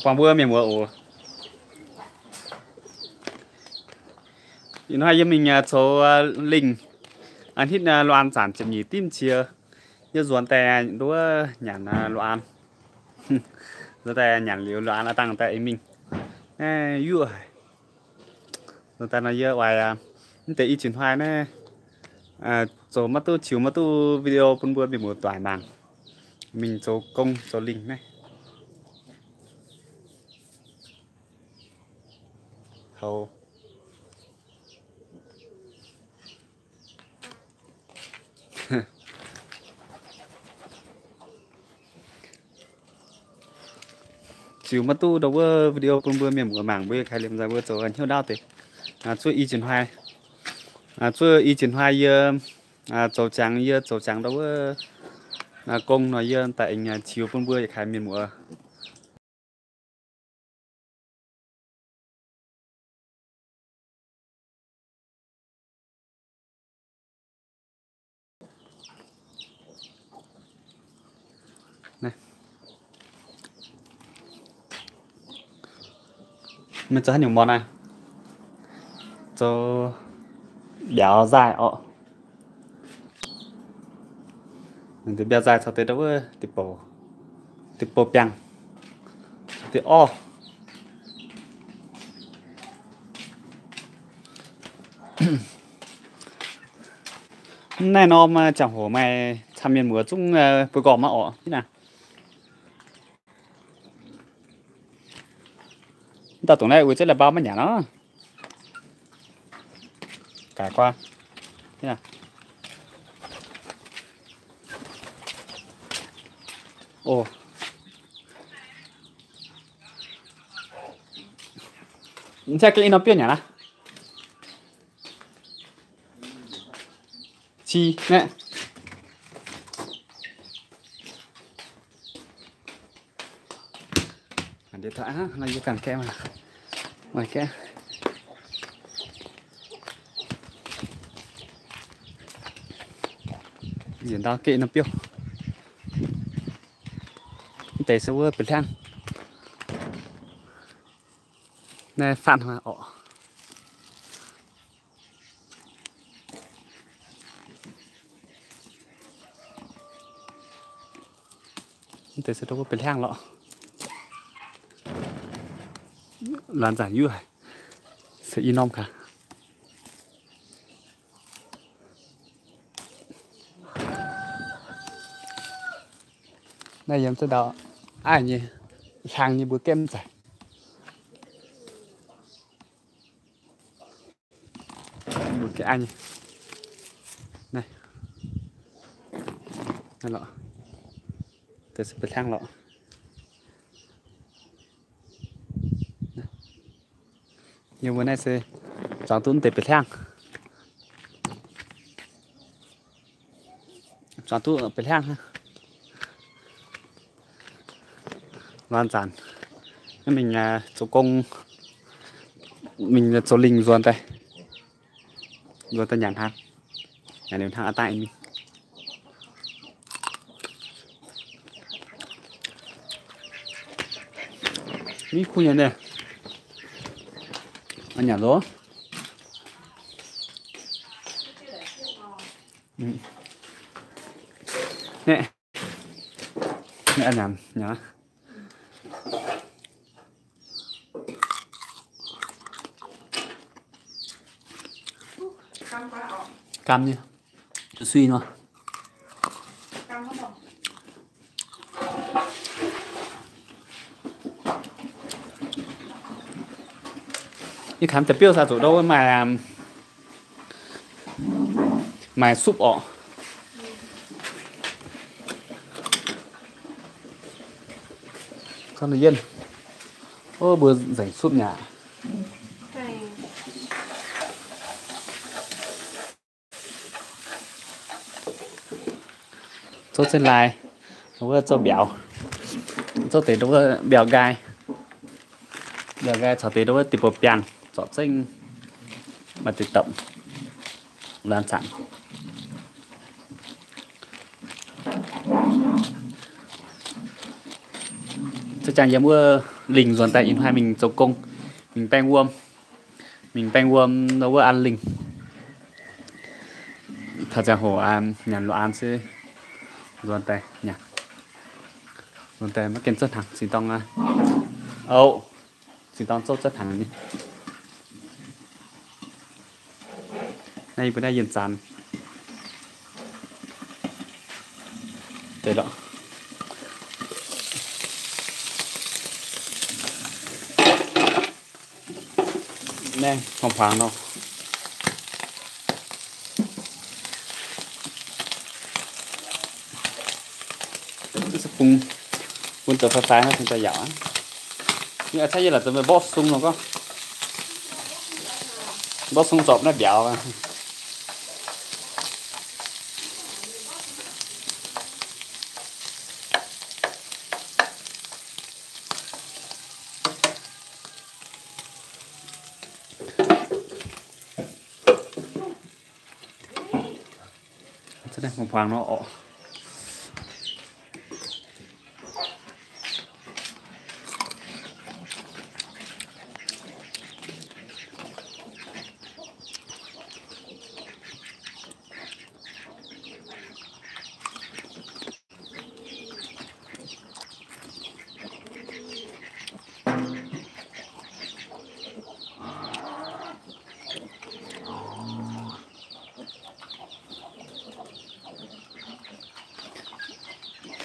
buangh mbuo mienh muoz oc. Ih hnoi yie mingh zoux lingh, hnitv luan zanc ziepc nyeic dimv qiex, yie nzuonx daaih nduov nyanc luan. Nzuonx daaih nyanc liuz luan aqv dangh daaih mingh. Naaiv yuoqv haic. Nzuonx daaih nor yie oix mv deix i jiex hnoi naaiv zoux maiv duqv, qiux maiv duqv video bun mbuo mienh muoz doic mangc. Mingh zoux gong zoux lingh naaiv. Hov. Ziux maiv duqv ndau wuov video bun mbuo mienh muoz mangc, mbuo yie kaaix liemh nzaaih mbuo zoux hnyouv ndaauv deix. Zuov i jiex hnoi, zuov i jiex hnoi yie zoux jangx, yie zoux jangx ndau wuov gong nor yie daaih aengx ziux bun mbuo yietc kaaix mienh muoz. Meih zoux haaix nyungc mor naaiv? Zoux mbiauz nzaaih orqc. Mbiauz nzaaih caux deix ndau wuov deic-bouc, deic-bouc biangh, deix orv. Naaiv norm ziangh hoc maaih camv mienh muoz zungv bui gormx maiv orqc. Mv dauh dongh naaiv uix ziex lai mbau maiv nyanc nor. Gaax guaav. O, mv cai gengh i norm biouv nyanc aqv. Ci naeqv. Điện thoại hả? Nó yie ganh kẽ mà. Ngoài kẽ. Yie ndau kẽ nor biouv. Deix se wuov bieqc hliangv. Naaiv faatv hnoi orqc. Deix se ndau wuov bieqc hliangv lorqc. Laanh zanc yuoqv se i norm gaax. Naaiv yiem zunv ndau aiv nyei, hlang nyei mbuo gemv zaaic. Mbuo gemv aiv nyei. Naaiv, naaiv lorqc. Deix se bieqc hliangv lorqc. Yie mbuo naaiv se zuangx duqv mv deix bieqc hliangv. Zuangx duqv bieqc hliangv. Laanh zanc mingh zoux gong, mingh zoux lingh nzuonx daaih, nzuonx daaih nyanc hnangv. Nyanc liuz hnangv aqv daaih mingh. Mv kuv nyei naaiv. Nyanc loh. Naeqv, naeqv nyanc, nyanc. Gaam nyei, sui nor. Yie kangx deix biouv sa zuqc ndau wuov maaih, maaih supv orqc. Gorngv ninh yienh, o, mbuo nzengc supv nyei aqv. Zouv zengv lai, wuov zouv mbiauz, zouv deix ndau wuov mbiauz nqaai, mbiauz nqaai caux deix ndau wuov deic-bung biangh zorpc zengv maaih deix dopc laanh zanc. Za'gengh yiem wuov Lingh nzuonx daaih ih hnoi mingh zoux gong, mingh baeng wuom, mingh baeng wuom nor wuov an lingh. Taux ziangh hoc nyanc lungh aanx se nzuonx daaih nyanc. Nzuonx daaih maiv gaengh zouv hnaangx, zinh dorng aqv. Ov, zinh dorng zouv zouv hnaangx ni. Naaiv yie mbuo naaiv yienh zanx deix lorqc. Naaiv hmuangx-hmuangx nor. Bung, bun zoux fai fai nor, bun zoux yaac aqv. Yie a'cangv yie laaix zoux meih mborqv sung nor gorngv, mborqv sung zorpc naaiv mbiauz. Hmuangx-hmuangx nor orqc.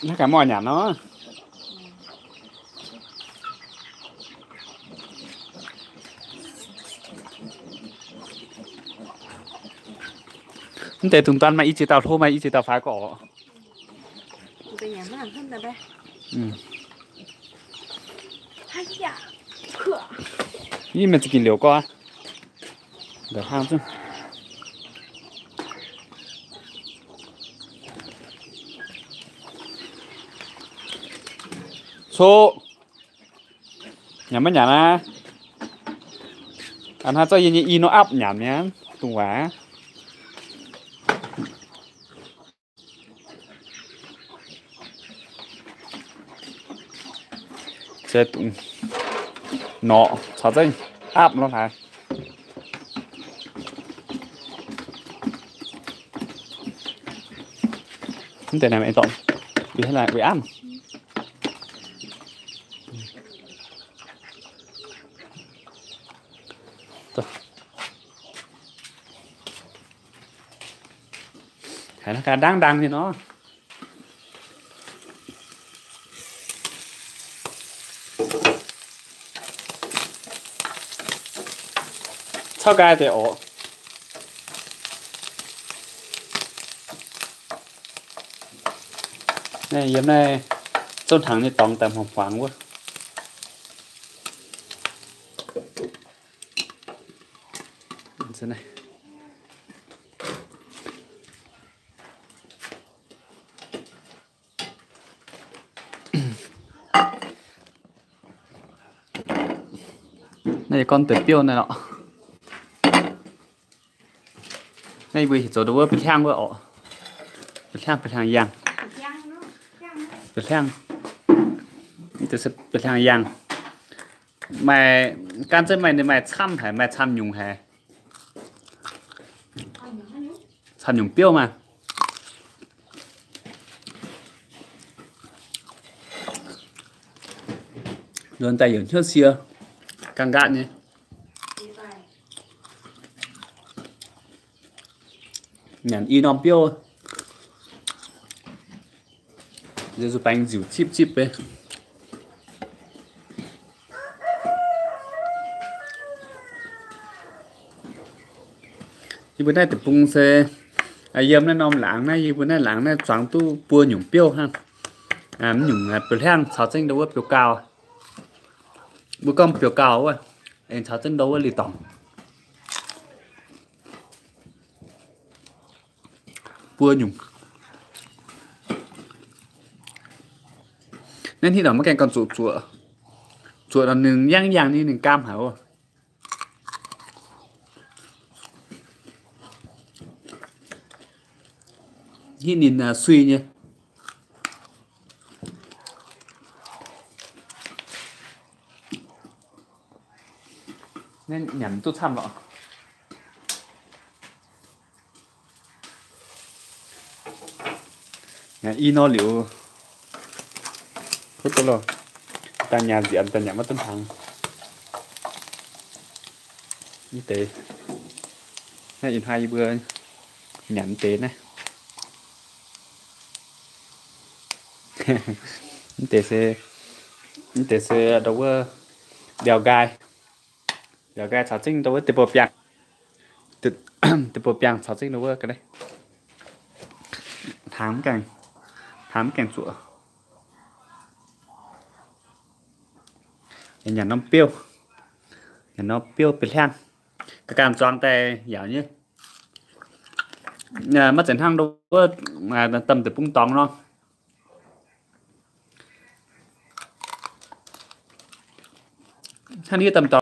Naaiv gaax mv oix nyanc nor. Mv deix dungz duan maaih i ziex dauh hlo, maaih i ziex dauh faix gorqv oc. Ih, mienh za'gengh liouc gorx. Ndongc hnangv zungv. Coqv. Nyanc maiv nyanc aqv? A'hnangv zorqv yie nyei i nor aapv nyanc mi'aqv, dongh waac. Se dongh norqc caux zengv aapv lorz haaix. Mv deix naaic maiv dorngx, weic haaix, weic amv. Haiz naaiv gaax ndaangv ndaangh nyei nor. Caux nqaai deix oc. Naaiv yiem naaiv zouv hnaangx nyei dorngx daaih hmuangx-hmuangx wuov. Naaiv yie gorngv deix biouv naaiv lorqc. Naaiv yie mbuo heuc zoux ndau wuov ba'hliangv wuov orqc. Ba'hliangv, ba'hliangv yangh. Ba'hliangv. Ba'hliangv yangh. Maaih, gan zengv maaih, ninh maaih camv haic, maaih camv nyungc haic. Camv nyungc biouv maah. Nzuonx daaih yaac hnyouv sie, nqaatv nqaatv nyei. Nyanc i norm biouv, nzuih baengx nziuc zipv zipv beiv. Yie mbuo naaiv deic-bung se yiem naaiv norm laangz naaiv, yie mbuo naaiv laangz naaiv zuangx duqv buo nyungc biouv hnangv. Mv nyungc ba'hliangv caux zengv ndau wuov biouv-gaauh. Mbuo gorngv biouv-gaauh wuov, aengx caux zengv ndau wuov li dorngc. Buo nyungc. Naaiv hnangv nor maiv gaengh ganh zuqc zuoqc. Zuoqc nor ninh yangh yangh nyei, ninh gaam haic oc. Hnangv ninh sui nyei. Nyanc duqv camv lorqc. Nyanc i nor liuz, huv duqv loh, daaih nyanc nzienx daaih nyanc maiv duqv hnaangx. Mv deix, naaiv ih hnoi yie mbuo nyanc mv deix naaiv. Mv deix se, mv deix se ndau wuov mbiauz nqaai. Mbiauz nqaai caux zingv ndau wuov deic-bouh biangh. Deic-bouh biangh caux zingv ndau wuov ga'naaiv. Hnaangx mv gaengh, hnaangx mv gaengh zuoqc. Nyanc norm biouv, nyanc norm biouv benx hliangv. Ga'ganh zuangx daaih yaac nyei. Maiv zeiz hnangv ndau wuov, domh deic-bung dorngx nor. Hnangv ndiev domh dorngx.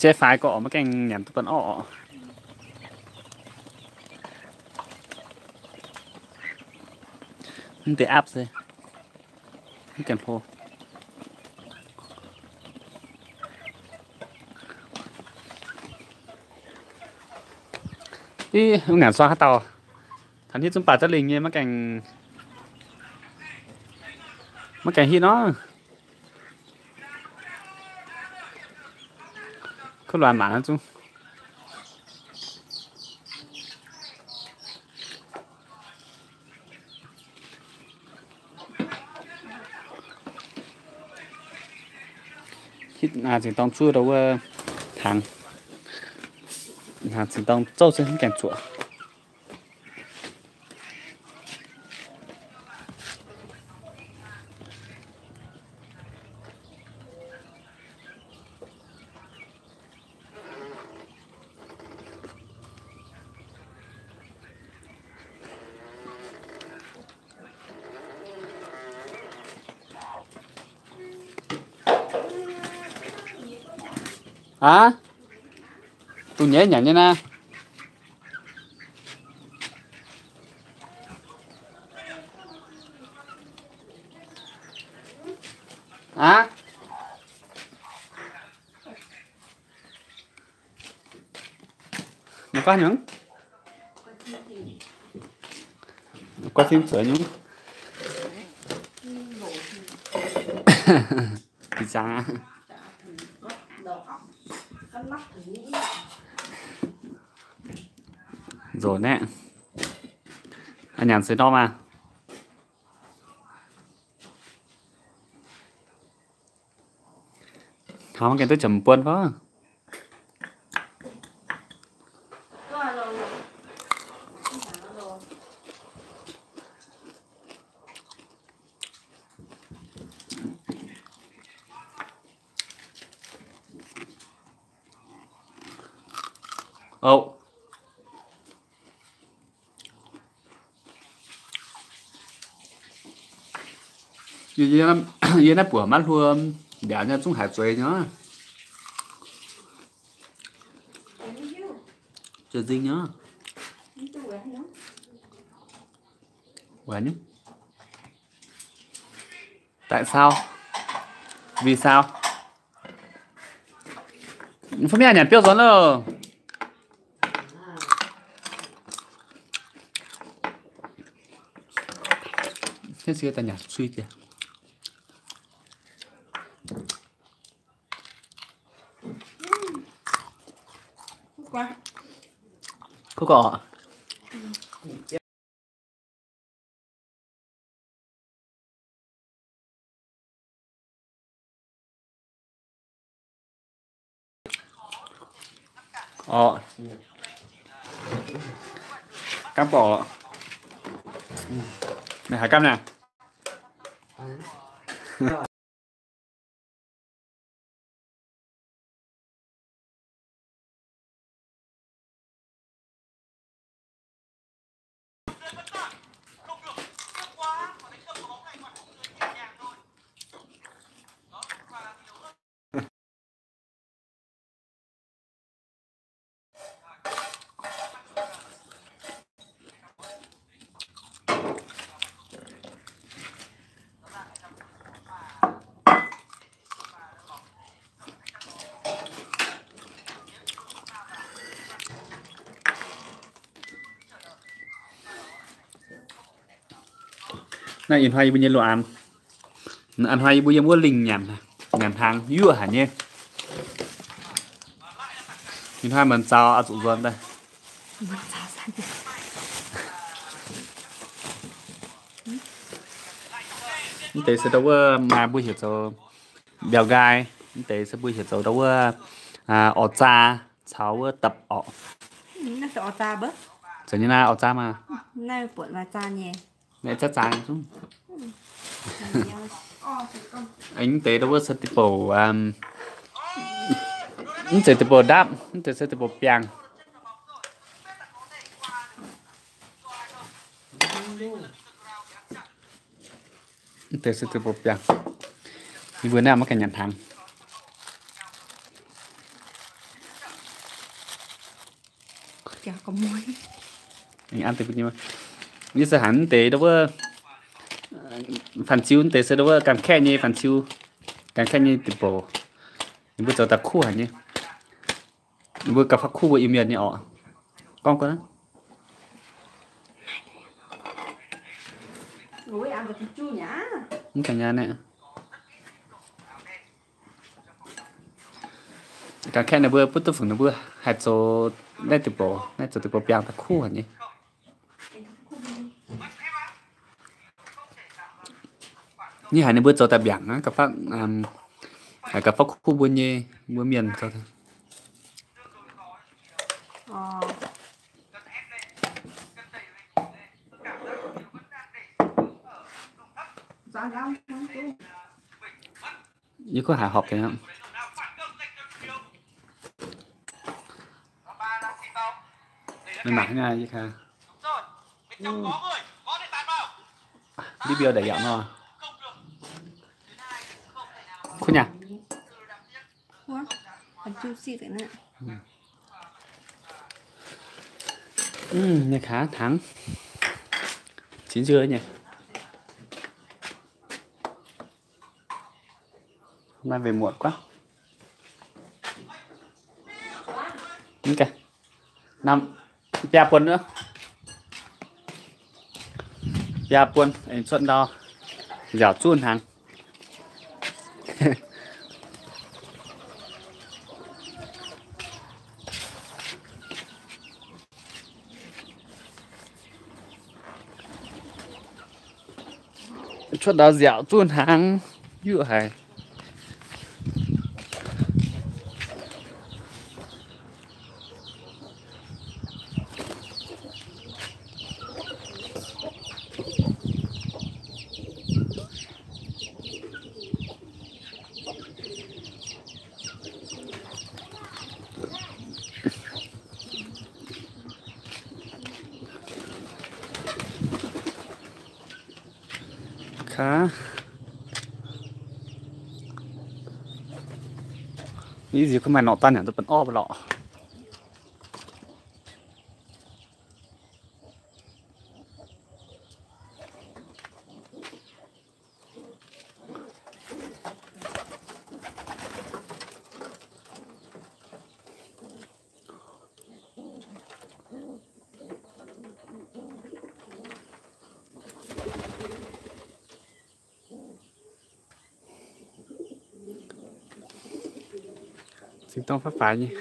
Jaiv faix gorqv maiv gaengh nyanc duqv buonc orqv. Mv deix aapv se mv gaengh hlo. Ih, mv ngaanc suang haaix dauh taux hitv zungv baac za'lingh nyei, maiv gaengh, maiv gaengh hitv nor. Kuv luaanh maanc zungv. Hitv zingh dorng zuov ndau wuov hnaangx, hnaangx zingh dorng zouv se mv gaengh zuoqc. Aav, dungh nyaiv nyanc nyei naaiv. Aav, meih guaav nyungc, guaav fim zueiz nyungc. Ih zanc aqv. Nzunc naaiv, a'nyanc se ndorm maah. Hnangv mv gaengh duqv jomc buon fai? Ov. Yie naaiv buoc maiv hluo, mbiaauc nyei zungv haiz zueiz nyei. Zueiz nzingh nyei. Tại sao? Vì sao? Phúc Mia nyanc biouv nzuonx loh. Thiab sie daaih nyanc sui diex. Kuv gorqv. Orqv. Gamv borqc. Meih haaix gamv naaiv? Naaiv ih hnoi yie mbuo nyei loz-aanx. Ih hnoi yie mbuo yiem wuov lingh nyanc, nyanc hnaangx yuoqv haic nyei. Ih hnoi manc zaux oix zuqc nzuonx daaih. Mv deix se ndau wuov maaih mbuo heuc zoux mbiauz nqaai, mv deix se mbuo heuc zoux ndau wuov orv zaa caux wuov dapc orqc. Zoux nyei naaiv orv zaa maah. Naaiv zaa zaa nyei zungv. Mv deix ndau wuov se deix bouc, mv zeiz deix bouc ndapv, mv deix se deix bouc biangh. Mv deix se deix bouc biangh. Yie mbuo naaiv maiv gaengh nyanc hnaangx. Yie se hanc mv deix ndau wuov fanh ziu, mv deix se ndau wuov ganh kaeqv nyei fanh ziu, ganh kaeqv nyei deix bouc. Ninh mbuo zoux daaih kuv haic nyei. Ninh mbuo gauh faaux kuv mbuo Iu-Mienh nyei orqc. Gorngv gorngv, mv ganh nyaah naaiv. Ganh kaeqv ninh mbuo butv duqv fungc ninh mbuo haih zoux naaiv deix bouc, naaiv zoux deix bouc biangh daaih kuv haic nyei. Nyic haic ninh mbuo zoux daaih mbiaangc aqv, gauh faaux, gauh faaux kuv mbuo nyei, mbuo mienh zoux. Yie kuv haiz horpc deix aqv. Mangc naaiv yie kaaix. Video đẩy giọng nor. Kuv nhỉ? Ninh kaaix hnangv. Chín giờ nhỉ? Hôm nay về muộn quá. Năm, biaa buôn nữa. Biaa buôn, aengx cuotv ndau nziaauc zunh hnaangx. Cuotv ndau nziaauc zunh hnaangx, yuoqv haic. Kaav. Ih zinc kuv maaih norqc daan nyanc duqv benx orv lorqc. Zinh dorng faaux faix nyei.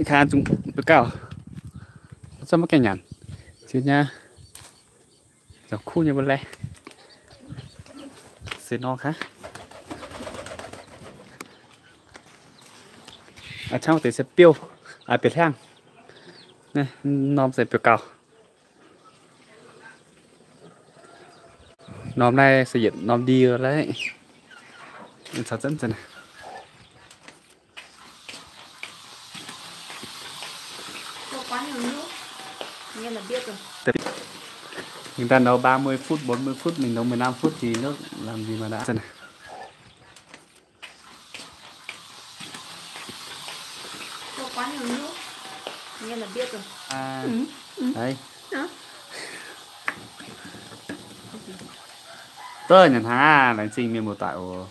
Kaav zungv mbuo gauh, zungv maiv gaengh nyanc. Ziux nyei, zaux kuv nyei mbuo laih. Se nor kaav. Aa, camv deix se biouv, aa, bieqc hliangv. Norm se biouv gauh. Norm naaiv se yietc norm ndie laiv. Caux zengv zengv. Mình đang nấu ba mươi phút, bốn mươi phút, mình nấu mười lăm phút thì nước làm gì mà đã. Cho quá nhiều nước. Nghe là biết rồi. À, đấy. Hả? Tớ nhận hàng à, đánh trình miền một tại ổ.